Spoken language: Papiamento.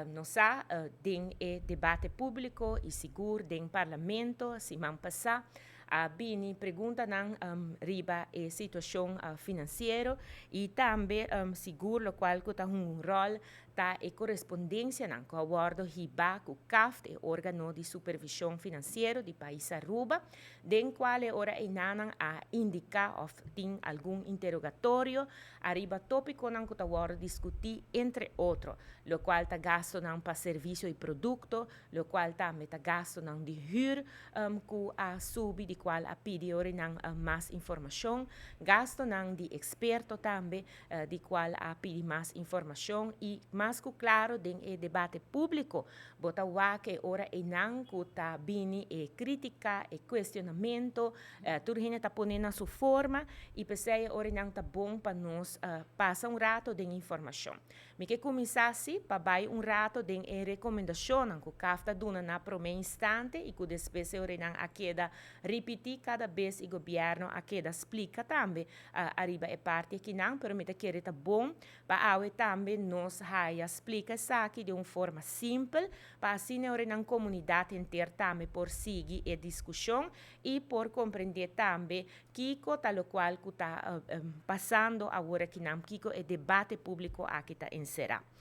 Nos sa den e debate publico y sigur den parlamento siman pasa a bini preguntanan riba e situacion financiero y tambe sigur locual cu ta un rol ta e corespondencianan cu a wordo hiba cu CAFT, e organo di supervision financiero di pais Aruba, den cual e ora eynan a indica of tin algun interrogatorio ariba topiconan cu ta wordo discuti, entre otro, locual ta gastonan pa servicio y producto, locual tambe ta gastonan di huur cu a subi, di cual a pidi nan mas informacion, gastonan di experto tambe, di cual a pidi mas informacion. Y mas cu claro, den e debate publico, bo ta wak e ora eynan cu ta bini e critica e cuestionamento, tur hende ta pone na su forma y p'esey ora nan ta bon pa nos pasa un rato den informacion. Mi ke cuminsa si pa bay un rato den e recomendacion cu CAFT a duna na prome instante y cu despues ora nan a keda ripiti cada bes y gobierno a keda splica tambe ariba e parti akinan, pero mi ta kere ta bon pa awe tambe nos haya splica esaki di un forma simpel pa asina ora nan comunidad henter tambe por sigui e discusion y por comprende tambe kico ta locual cu ta pasando awor akinan, kico e debate publico aki ta encera.